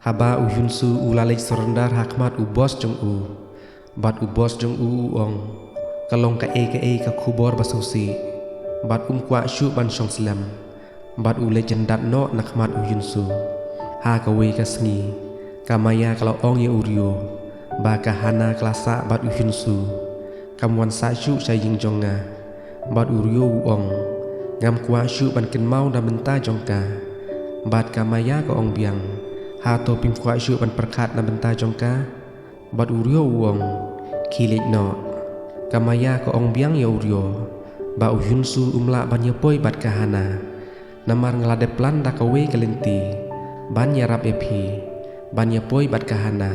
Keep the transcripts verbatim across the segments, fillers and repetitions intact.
Haba u Hyun Su u la leit surrender ha khmat u boss jong u, bad u boss jong u u ong, ka long kaei kaei ka khubor ba sngewsih, bad um kwah shuh ban shong slem. Bad u leit jyndat noh na khmat u Hyun Su. Ha kawei ka sngi, ka Maya ka la ong ïa u Ryo ba ka Hana ka la sah bad u Hyun Su. Kam wan sah shuh sha ïing jong nga. Bad u Ryo u ong, ngam kwah shuh ban kynmaw na bynta jong ka. Bad ka Maya ka ong biang, hato phim kwah shuh ban pyrkhat na bynta jong ka? Bad u Ryo u ong, khie leit noh. Ka Maya ka ong biang ïa u Ryo ba u Hyun Su um lah ban ïapoi bad ka Hana. Namar nga la dep plan da kawei ka lynti ban ïarap ïa phi, ban ïapoi bad ka Hana.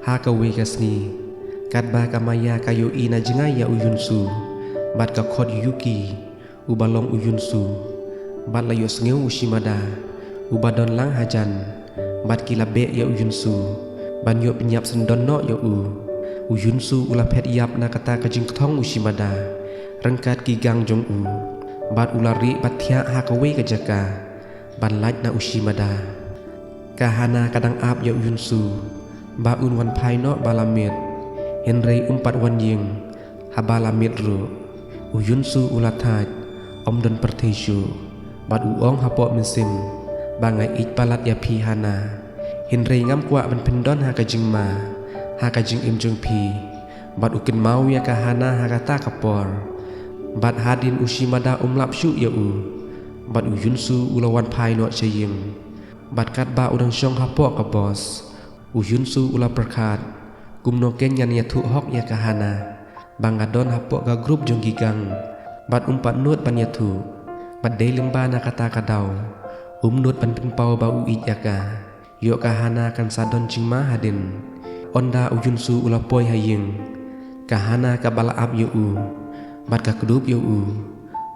Ha kawei ka sngi, katba ka Maya ka ïohi na jngai ïa u Hyun Su bad ka khot Yuki, uba long u Hyun Su, bad la ïohsngew u Shimada, uba don lang hajan, bad ki la beh ïa u Hyun Su ban ïoh pynïap syndon noh ïa u. U Hyun Su u la phet ïap na kata ka jingkthong u Shimada ryngkat ki gang jong u, bad u la rieh bad thiah ha kawei ka jaka ban lait na u Shimada. Ka Hana ka dang ap ïa u Hyun Su ba un wan phai noh ba la miet, hynrei um pat wan ïing haba la miet ruh. U Hyun Su u la thait, um don pyrthei shuh, bad u ong hapoh mynsiem ba nga ïeit palat ïa phi Hana, hynrei ngam kwah ban pyndon ha ka jingma, ha ka jingim jong phi. Bad u kynmaw ïa ka Hana ha kata ka por. Bad hadien u Shimada um lap shuh ïa u, bad u Hyun Su u la wan phai noh sha ïing. Bad katba u dang shong hapoh ka bos, u Hyun Su u la pyrkhat, kumno kein ngan ïathuh hok ïa ka Hana ba nga don hapoh ka group jong ki gang, bad um pat nud ban ïathuh. Bad dei lyngba na kata ka daw um nud ban pynpaw ba u ïeit ïa ka. Ïoh ka Hana kan sa don jingma hadien. Ynda u Hyun Su u la poi ha ïing, ka Hana kaba la ap ïa u bad ka kdup ïa u.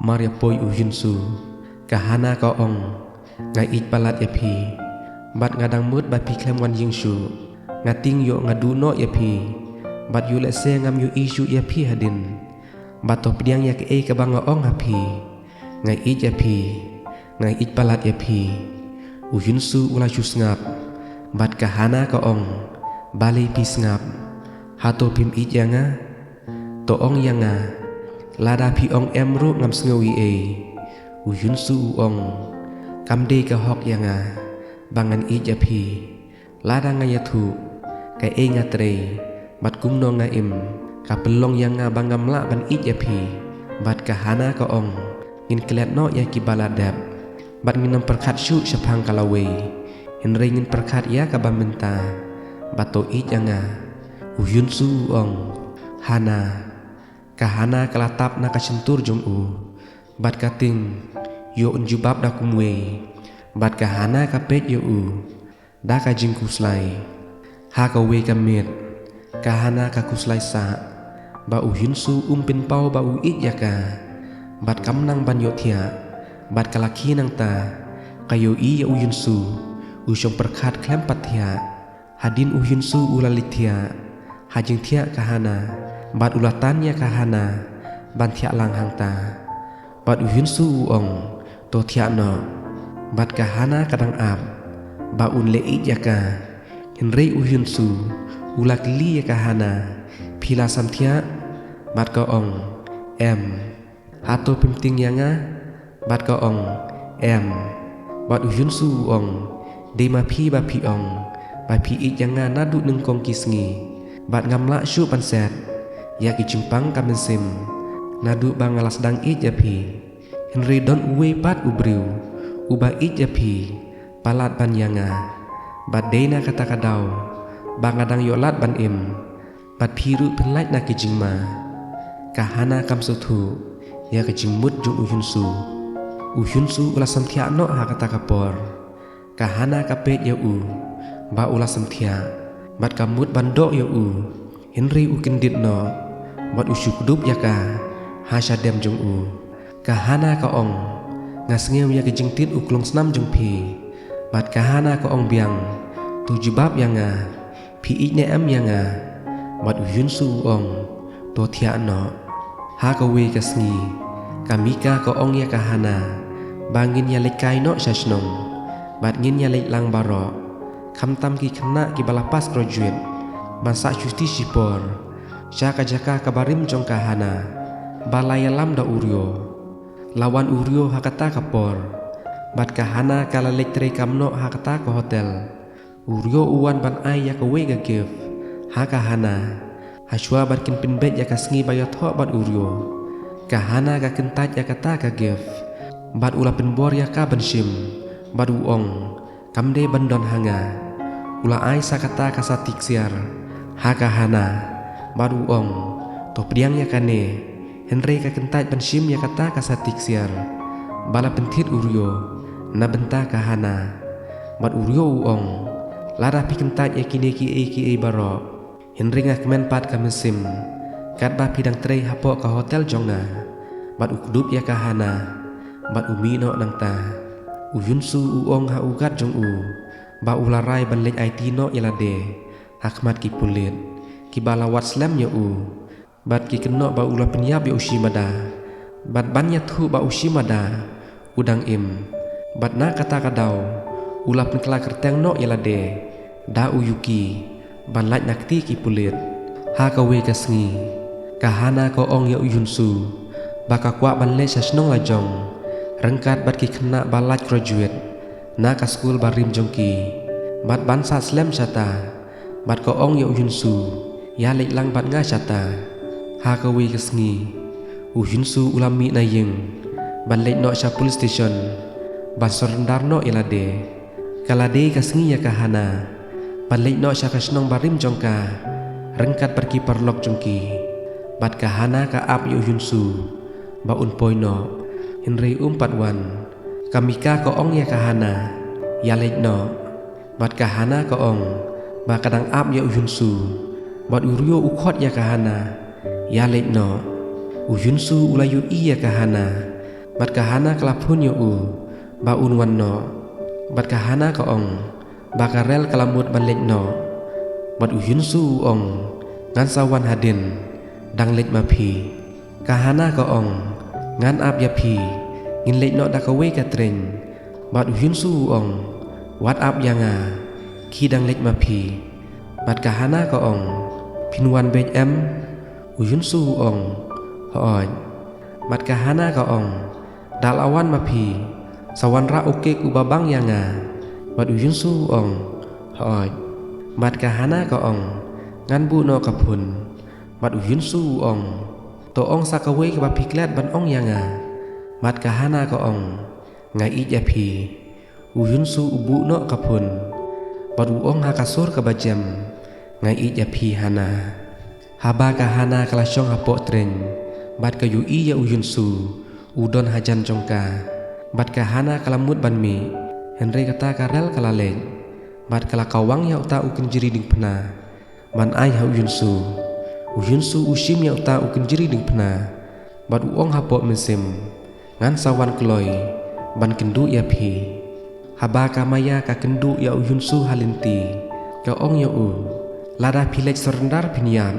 Mar ïapoi u Hyun Su, ka Hana ka ong, nga ïeit palat ïa phi, bad nga dang mut ba phi khlem wan ïing shuh. Nga tieng ïoh nga duh noh ïa phi, bad ïoh lehse ngam ïohi shuh ïa phi hadien. Bad to pdiang ïa kaei kaba nga ong ha phi. Nga ïeit ïa phi, nga ïeit palat ïa phi. U Hyun Su u la shu sngap, bad ka Hana ka ong, balei phi sngap? Hato phim ïeit ïa nga? To ong ïa nga. Lada phi ong em ruh ngam sngew ei ei. U Hyun Su u ong, kam dei ka hok ïa nga ba ngan ïeit ïa phi. Lada nga ïathuh kaei nga trei bad kumno nga im, ka pynlong ïa nga ba ngam lah ban ïeit ïa phi. Bad ka Hana ka ong, ngin klet noh ïa kiba la dep, bad ngin ym pyrkhat shuh shaphang ka lawei, hynrei ngin pyrkhat ïa kaba mynta. Bad to ïeit ïa nga. U Hyun Su u ong, Hana. Ka Hana ka la tap na ka shyntur jong u, bad ka tieng ïoh un jubab da kumwei. Bad ka Hana ka peit ïa u da ka jingkhuslai. Ha kawei ka miet, ka Hana ka khuslai sah ba u Hyun Su um pynpaw ba u ïeit ïa ka. Bad kam nang ban ïohthiah, bad ka la khie nangta. Ka ïohi ïa u Hyun Su u shong pyrkhat khlem pat thiah. Hadien u Hyun Su u la leit thiah ha jingthiah ka Hana, bad u la tan ïa ka Hana ban thiah lang hangta. Bad u Hyun Su u ong, to thiah noh. Bad ka Hana ka dang ap ba un leh ïeit ïa ka. Hynrei u Hyun Su u la kylli ïa ka Hana, phi la sam thiah? Bad ka ong, em. Hato phim tieng ïa nga? Bad ka ong, em. Bad u Hyun Su u ong, dei ma phi ba phi ong ba phi ïeit ïa nga naduh nyngkong ki sngi, bad ngam lah shuh ban set ïa ki jingpang ka mynsiem naduh ba nga la sdang ïeit ïa phi. Hynrei don uwei pat u briew uba ïeit ïa phi palat ban ïa nga, bad dei na kata ka daw ba nga dang ïoh lad ban im. Bad phi ruh phin lait na ki jingma. Ka Hana kam sngewthuh ïa ka jingmut jong u Hyun Su. U Hyun Su u la sam thiah noh ha kata ka por. Ka Hana ka peit ïa u ba u la sam thiah, bad ka mut ban doh ïa u, hynrei u kyndit noh bad u shu kdup ïa ka ha shadem jong u. Ka Hana ka ong, nga sngew ïa ka jingtied u klong snam jong phi. Bad ka Hana ka ong biang, to jubab ïa nga, phi ïeit ne em ïa nga? Bad u Hyun Su u ong, to thiah noh. Ha kawei ka sngi, ka Mika ka ong ïa ka Hana ba ngin ïa leit kai noh sha shnong, bad ngin ïa leit lang baroh. khamtam ki khynnah kiba la pass graduate, ban sah shuti shipor sha ka jaka kaba rim jong ka Hana, ba la ïalam da u Ryo. La wan u Ryo ha kata ka por, bad ka Hana ka la leit treikam noh ha kata ka hotel. U Ryo u wan ban ai ïa kawei ka gift ha ka Hana, ha shuwa bad kin pynbeit ïa ka sngi ba ïathoh bad u Ryo. Ka Hana ka kyntait ïa kata ka gift, bad u la pynbor ïa ka ban shim, bad u ong, kam dei ban don ha nga. U la ai sa kata ka sati ksiar ha ka Hana, bad u ong, to pdiang ïa kane. Hynrei ka kyntait ban shim ïa kata ka sati ksiar, ba la pynthit u Ryo na bynta ka Hana. Bad u Ryo u ong, lada phi kyntait ïa kine kiei kiei baroh, hynrei nga kmen pat ka mynsiem, katba phi dang trei hapoh ka hotel jong nga. Bad u kdup ïa ka Hana, bad u mih noh nangta. U Yunsu u ong ha u guard jong u, ba u la rai ban leit aiti noh ïa lade ha khmat ki pulit, kiba la wad slem ïa u. Bad ki kynnoh ba u la pynïap ïa u Shimada, bad ban ïathuh ba u Shimada u dang im. Bad na kata ka daw, u la pynkylla kyrteng noh ïa lade da u Yuki, ban lait na kti ki pulit. Ha kawei ka sngi, ka Hana ka ong ïa u Yunsu, ba ka kwah ban leit sha shnong lajong, ryngkat bad ki khynnah ba lait graduate na ka skul ba rim jong ki, bad ban sah slem shata. Bad ka ong ïa u Yunsu, ïa leit lang bad nga shata. Ha kawei ka sngi, u Yunsu u la mih na ïing, ban leit noh sha police station, ban surrender noh ïa lade. Ka la dei ka sngi ïa ka Hana, ban leit noh sha ka shnong ba rim jong ka, ryngkat bad ki paralok jong ki. Bad ka Hana ka ap ïa u Yunsu, ba un poi noh, hynrei um pat wan. Ka Mika ka ong ïa ka Hana, ïa leit noh. Bad ka Hana ka ong, ba ka dang ap ïa u Yunsu. Bad u Ryo u khot ïa ka Hana, ïa leit noh. U Yunsu u la ïohi ïa ka Hana. Bad ka Hana ka la phone ïa u, ba un wan noh. Bad ka Hana ka ong, ba ka rel ka la mut ban leit noh. Bad u Yunsu u ong, ngan sa wan hadien, dang leit ma phi. Ka Hana ka ong, ngan ap ïa phi, ngin leit noh da kawei ka train. Bad u Yunsu u ong, wat ap ïa nga, ki dang leit ma phi. Bad ka Hana ka ong, phin wan beit em? U Yunsu u ong, hooid. Bad ka Hana ka ong, da la wan ma phi, sa wanrah u cake uba bang ïa nga. Bad u Yunsu u ong, hooid. Bad ka Hana ka ong, ngan buh noh ka phone. Bad u Yunsu u ong, to ong sa kawei kaba phi klet ban ong ïa nga. Bad ka Hana ka ong, nga ïeit ïa phi. U Yunsu u buh noh ka phone, bad u ong ha ka sur kaba jem, nga ïeit ïa phi Hana. Haba ka Hana ka la shong hapoh train, bad ka ïohi ïa u Yunsu u don hajan jong ka. Bad ka Hana ka la mut ban mih, hynrei kata ka rel ka la leit. Bad ka la kawang ïa uta u kynjri diengphna, ban ai ha u Yunsu. U Yunsu u shim ïa uta u kynjri diengphna, bad u ong hapoh mynsiem, ngan sa wan kloi ban kynduh ïa phi. Haba ka Maya ka kynduh ïa u Yunsu ha lynti, ka ong ïa u, lada phi leit surrender phin ïap.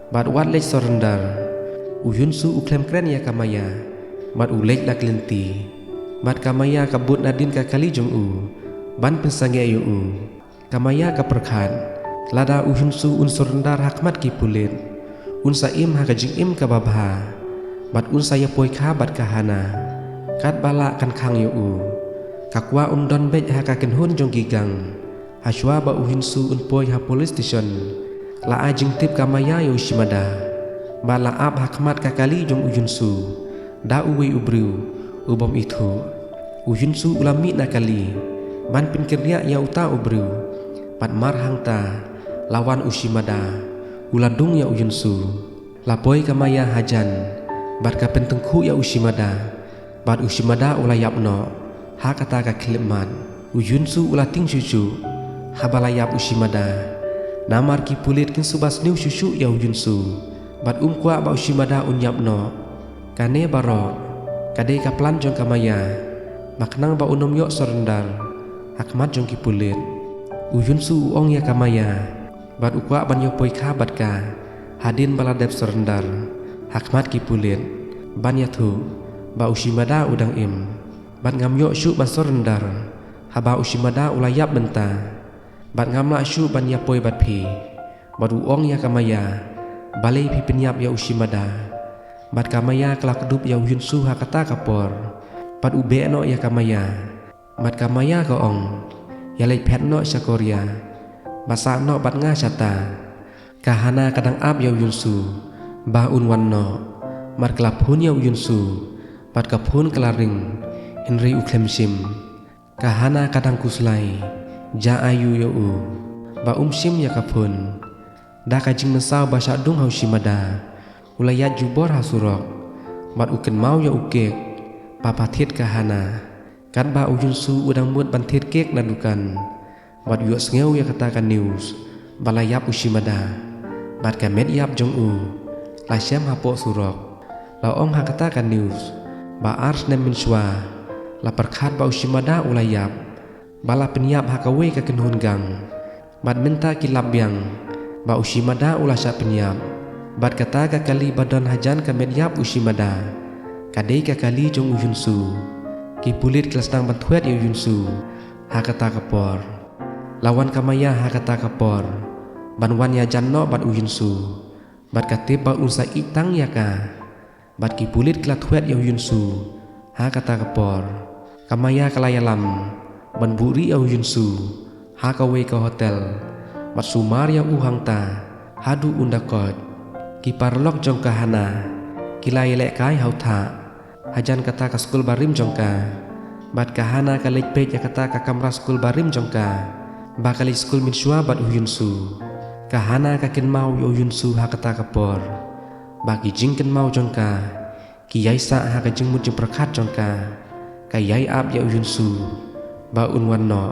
Bad wat leit surrender. U Yunsu u khlem kren ïa ka Maya, bad u leit na ka lynti. Bad ka Maya ka bud nadien ka kali jong u, ban pynsangeh ïa u. Ka Maya ka pyrkhat, lada u Yunsu un surrender ha khmat ki pulit, un sa im ha ka jingim kaba bha, bad un sa ïapoi kha bad ka Hana, katba lah kan khang ïa u. Ka kwah un don beit ha ka kynhun jong ki gang, ha shuwa ba u Yunsu un poi ha police station. La ai jingtip ka Maya ïa u Shimada, bad la ap ha khmat ka kali jong u Yunsu da uwei u briew u bym ithuh. U Yunsu u la mih na kali ban pynkynriah ïa uta u briew, bad mar hangta la wan u Shimada, u la dung ïa u Yunsu. La poi ka Maya hajan, bad ka pyntyngkhuh ïa u Shimada, bad u Shimada u la ïap noh ha kata ka khyllipmat. U Yunsu u la tieng shuh shuh haba la ïap u Shimada, namar ki pulit kin suba sniew shuh shuh ïa u Yunsu, bad um kwah ba u Shimada un ïap noh. Kane baroh ka dei ka plan jong ka Maya, ba khnang ba un ym ïoh surrender ha khmat jong ki pulit. U Yunsu u ong ïa ka Maya, bad u kwah ban ïapoi kha bad ka hadien ba la dep surrender ha khmat ki pulit, ban ïathuh ba u Shimada u dang im, bad ngam ïoh shuh ban surrender haba u Shimada u la ïap mynta. bad ngam lah shuh ban ïapoi bad phi. Bad u ong ïa ka Maya, balei phi pynïap ïa u shimada? Bad ka Maya ka la kdup ïa u Yunsu ha kata ka por, bad u beh noh ïa ka Maya. Bad ka Maya ka ong, ïaleit phet noh sha Korea, bad sah noh bad nga shata. Ka Hana ka dang ap ïa u Yunsu ba un wan noh, bad ka la phone ïa u Yunsu, bad ka phone ka la ring, hynrei u khlem shim. Ka Hana ka dang khuslai, ja aiu ïa u, ba um shim ïa ka phone. Da ka jingmynsaw ba shah dung ha u shimada, u la ïaid jubor ha surok, bad u kynmaw ïa u kek ba pha thied ka Hana. Katba u Yunsu u dang mut ban thied kek na dukan, bad u ïohsngew ïa kata ka news ba la ïap u shimada, bad ka met ïap jong u la shem hapoh surok. La ong ha kata ka news ba ar snem mynshuwa la pyrkhat ba u shimada u la ïap, ba la pynïap ha kawei ka kynhun gang. Bad mynta ki lap biang ba u shimada u la shah pynïap. Bad kata ka kali ba don hajan ka met ïap u shimada, ka dei ka kali jong u Yunsu. Ki pulit ki la sdang ban thwet ïa u Yunsu ha kata ka por. La wan ka Maya ha kata ka por ban wan ïajan noh bad u Yunsu, bad ka tip ba un sa ïeit tang ïa ka. Bad ki pulit ki la thwet ïa u Yunsu ha kata ka por. Ka Maya ka la ïalam ban buhrieh ïa u Yunsu ha kawei ka hotel, bad sumar ïa u hangta haduh un da koit. Ki paralok jong ka Hana ki la ïalehkai ha u thah hajan kata ka skul barim jong ka. Bad ka Hana ka leit peit ïa kata ka kamra skul barim jong ka, ba ka leit skul mynshuwa bad u Yunsu. Ka Hana ka kynmaw ïa u Yunsu ha kata ka por, ba ki jingkynmaw jong ka ki ïai sah ha ka jingmut jingpyrkhat jong ka. Ka ïai ap ïa u Yunsu ba un wan noh,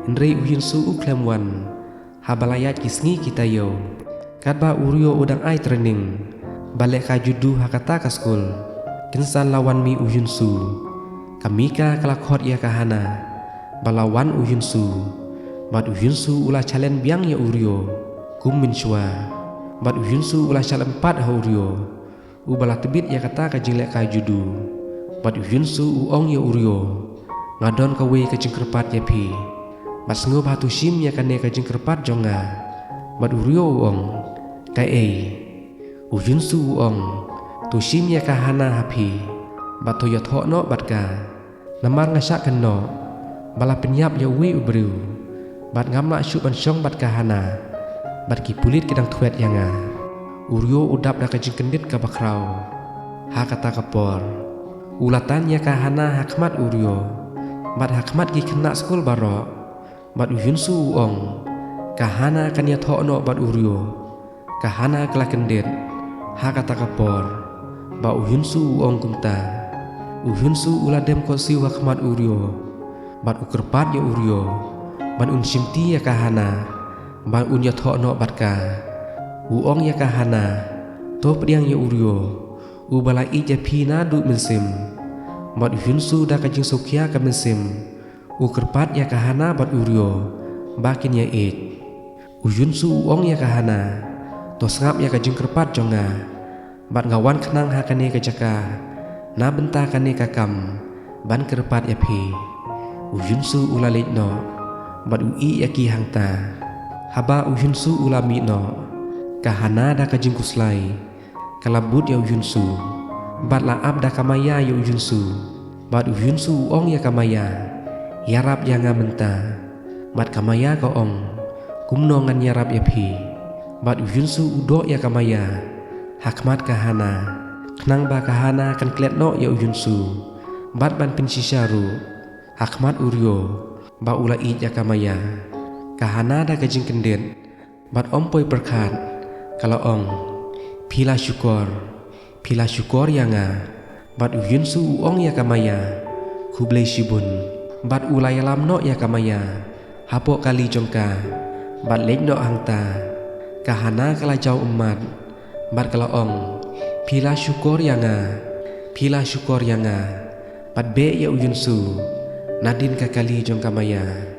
hynrei u Yunsu u khlem wan. Haba la ïaid ki sngi ki taïew, katba u Ryo u dang ai training ba lehkai judo ha kata ka skul, kynsan la wan mih u Yunsu. Ka Mika ka la khot ïa ka Hana ba la wan u Yunsu. Bad u Yunsu u la challenge biang ïa u Ryo kum mynshuwa. Bad u Yunsu u la shah lem pat ha u Ryo uba la tbit ïa kata ka jinglehkai judo. Bad u Yunsu u ong ïa u Ryo, nga don kawei ka jingkyrpad ïa phi, bad sngewbha to shim ïa kane ka jingkyrpad jong nga. Bad u Ryo u ong, kaei? U Yunsu u ong, to shim ïa ka Hana ha phi, bad to ïathoh noh bad ka. Namar nga shah kynnoh ba la pynïap ïa uwei u briew, bad ngam lah shuh ban shong bad ka Hana, bad ki pulit ki dang thwet ïa nga. U Ryo u dap da ka jingkyndit kaba khraw ha kata ka por. U la tan ïa ka Hana ha khmat u Ryo bad ha khmat ki khynnah skul baroh. Bad u Yunsu u ong, ka Hana kan ïathoh noh bad u Ryo. Ka Hana ka la kyndit ha kata ka por ba u Yunsu u ong kumta. U Yunsu u la dem kotsiew ha khmat u Ryo, bad u kyrpad ïa u Ryo ban un shimti ïa ka Hana, ban un ïathoh noh bad ka. U ong ïa ka Hana, to pdiang ïa u Ryo uba la ïeit ïa phi naduh mynsiem. Bad u Yunsu da ka jingsngewkhia ka mynsiem u kyrpad ïa ka Hana bad u Ryo ba kin ïaieit. U Yunsu u ong ïa ka Hana, to sngap ïa ka jingkyrpad jong nga, bad nga wan khnang ha kane ka jaka na bynta kane ka kam ban kyrpad ïa phi. U Yunsu u la leit noh bad u ïeh ïa ki hangta. Haba u Yunsu u la mih noh, ka Hana da ka jingkhuslai ka la bud ïa u Yunsu, bad la ap da ka Maya ïa u Yunsu. Bad u Yunsu u ong ïa ka Maya, ïarap ïa nga mynta. Bad ka Maya ka ong, kumno ngan ïarap ïa phi? Bad u Yunsu u doh ïa ka Maya ha khmat ka Hana, khnang ba ka Hana kan klet noh ïa u Yunsu bad ban pynshisha ruh ha khmat u Ryo ba u la ïeit ïa ka Maya. Ka Hana da ka jingkyndit bad ym poi pyrkhat ka la ong, phi la shukor, phi la shukor ïa nga. Bad u Yunsu u ong ïa ka Maya, khublei shibun. Bad u la ïalam noh ïa ka Maya hapoh kali jong ka, bad leit noh hangta. Ka Hana ka la jaw ummat bad ka la ong, phi la shukor ïa nga, phi la shukor ïa nga. Bad beh ïa u Yunsu nadien ka kali jong ka Maya.